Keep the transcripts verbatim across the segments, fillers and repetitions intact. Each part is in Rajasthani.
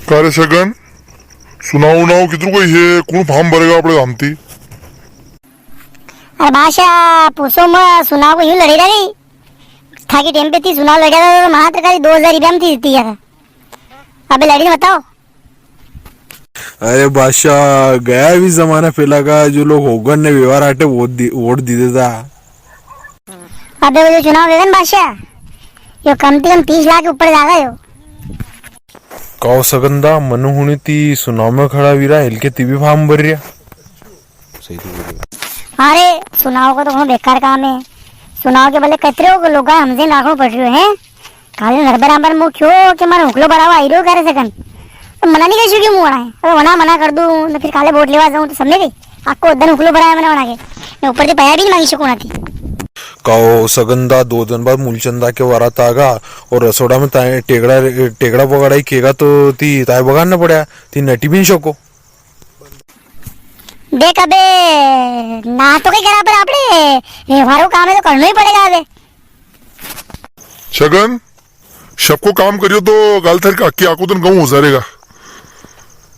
का रे छगन, सुनाव उनाव किधर कोई है, कौन फार्म भरेगा आपणे गाम ती? अरे बासा, पूछो मत, सुनाव को यूं लड़ी रही। थाकी टेम पे थी सुनाव लड़िया था तो मात्र खाली दो हजार रुपया में थी जीती गया था। अबे लड़ी ने बताओ। अरे बासा, गया भी जमाना पेला का, जो लोग होगन ने व्यवहार आटे वोट दी, वोट दी देता। अबे वो जो चुनाव वेगा ना बासा, यो कम ती कम तीस लाख ऊपर जागा यो। काओ सगंदा, मनु हुणी ती सुनाव में खड़ा वीरा, हिलके ती भी फार्म भर रिया। सही तो बोल रहे हो। अरे, सुनाव को तो घणो बेकार काम है। सुनाव के बले कतरे हो लोग हमसे नाखणो पड़ रह्यो है। काले घर बराबर मु क्यों के मारे हुकलो भरावा आई रह्यो करे सकन। तो मना नहीं कर सकी मु वणा है। अबे वणा मना कर दूं, तो फिर काले वोट लेवा जाऊं, तो सब में भी आको दन हुकलो भराया मने वणा के। मैं ऊपर से पया भी नहीं मांगी सकूं ना थी। काओ सगंदा, दो दिन बाद मूलचंदा के वारा तागा और रसोड़ा में ताए टेगड़ा, टेगड़ा पकड़ाई केगा तो ती ताए बगाड़ना पड़ा, ती नटी भी नहीं सको। देख अबे, ना तो कई करा, पर आपणे व्यवहार को काम है तो करना ही पड़ेगा अबे। छगन, सबको काम करियो तो गाल थारी काकी आको दन गऊं उजारेगा।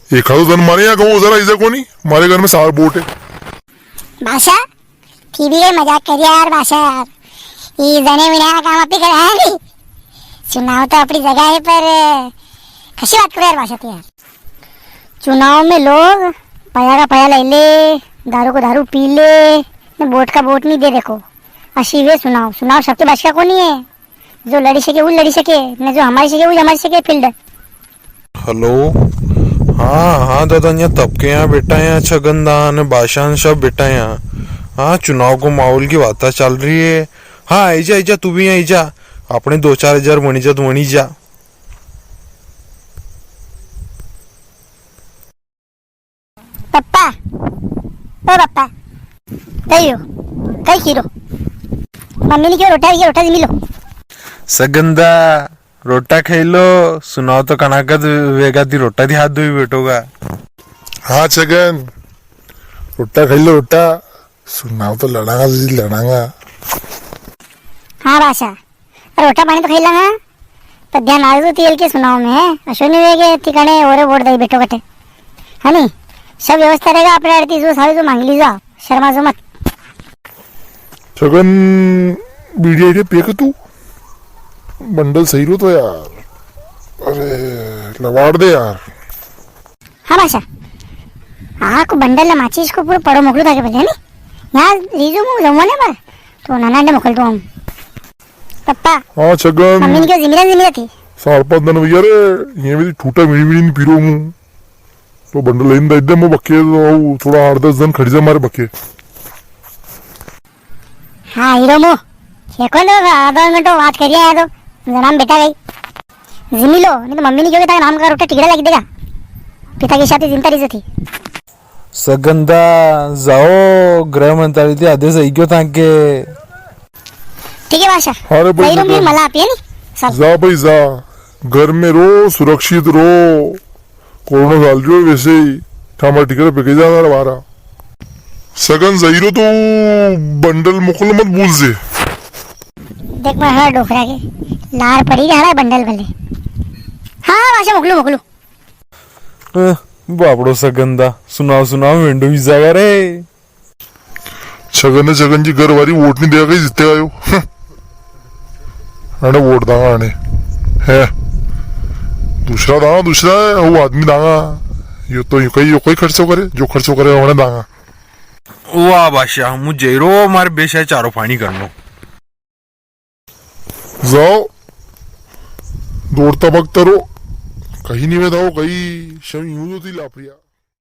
एक आधो दन मारे यहाँ गऊं उजारा इजा कोनी, मारे घर में सार बोट है। बासा, थी भी ये मजाक कर यार बासा यार। ये जने मिला काम आप ही करा है नहीं। चुनाव तो अपनी जगह है पर कसी बात करो यार बासा तो यार। चुनाव में लोग पया का पया ले ले, दारू को दारू पी ले, ने वोट का वोट नहीं दे। देखो, अशी वे सुनाव, सुनाव सबके बस का कोनी है। जो लड़ी सके, वो लड़ी सके, ने जो हमारी सके, वो हमारी सके field। हेलो, हाँ, हाँ दादा, यहाँ तबके यहाँ बैठा है, छगन दा ने बासा ने सब बैठा है यहाँ। हाँ, चुनाव को माहौल की बात चल रही है। हाँ, आई जा, आई जा, तू भी यहाँ आई जा। अपने दो चार हजार वणी जा, तो वणी जा। पप्पा, ओ पप्पा, कई हो, कई खीरो? मम्मी ने क्यों रोटा, ये रोटा जिमी लो। सगंदा, रोटा खाई लो, सुनाव तो कणा कद वेगा ती रोटा ती हाथ धोई बैठोगा। हाँ छगन, रोटा खाई लो रोटा, सुनाव तो लड़ांगा जी, लड़ांगा। हाँ बासा, रोटा पानी तो खाई लांगा, पर ध्यान राख जो तेल के सुनाव में, असो नी वे के ठिकाने ओरे वोट दई बैठो कटे, है नी? सब व्यवस्था रहेगा, अपने आड़ती जो सारे जो मांग लीजो, शर्मा जो मत। छगन, बीड़ी आइडिया पे के तू? बंडल सही रो तो यार। अरे, लवाड़ दे यार। हाँ बासा, आको बंडल ने माचिस को पूरो पड़ो मोकलो था के बजे, है नी? यहाँ लीजो मु जमवाने पर, तो नाना अंडे मोकल दो हम। पप्पा। हाँ छगन। मम्मी ने क्यों जिमिरा जिमिरा थी? चार पांच दिन भैया रे, ये भी ठूटा मिड़ी मिड़ी नी पीरो हूँ। तो बंडल लेन दे दे मु बक्के, तो थोड़ा आठ दस दिन खड़ी जा मारे बक्के। हाँ, हीरो मु। छेको ने आधा घंटो बात करिया है तो, जनाम बेटा गई। जिमी लो, नी तो मम्मी ने क्यों कि ताके नाम का रोटा टिकड़ा लगी देगा। पिता की शादी जिमता रही थी। सगंदा, जाओ, गृह मंत्रालय थी आदेश आई गयो ताके। ठीक है बासा। अरे भाई, भाई, रुक, रुक। मला आप, है नी? सब। जा भाई, जा। घर में रो, सुरक्षित रो। कोरोना चाल रही हो वैसे ही। ठामा टिकट पे के जाना रे बारा। सगन जईरो तो बंडल मोकल मत भूल जे। देख मैं हर डोकरा के लार पड़ी रहा है बंडल भले। हाँ, बासा मोकलू, मोकलू। अ, बापड़ो सगंदा, सुनाव, सुनाव, वेंडो वीजा का रे। छगन ने छगन जी घर वाली वोट नी देगा, कई जीते आयो। हं। अने वोट दांगा अने। है। दूसरा दांगा, दूसरा है, वो आदमी दांगा। यो तो यूं कई, यो कोई खर्चो करे, जो खर्चो करे, उन्हें दांगा। वाह बादशाह, मुझे रो मारे बेशा चारो पानी करनो। जाओ, दौड़ता भागता रो, कहीं नी वेता हो, कहीं शम यूं होती लापरिया।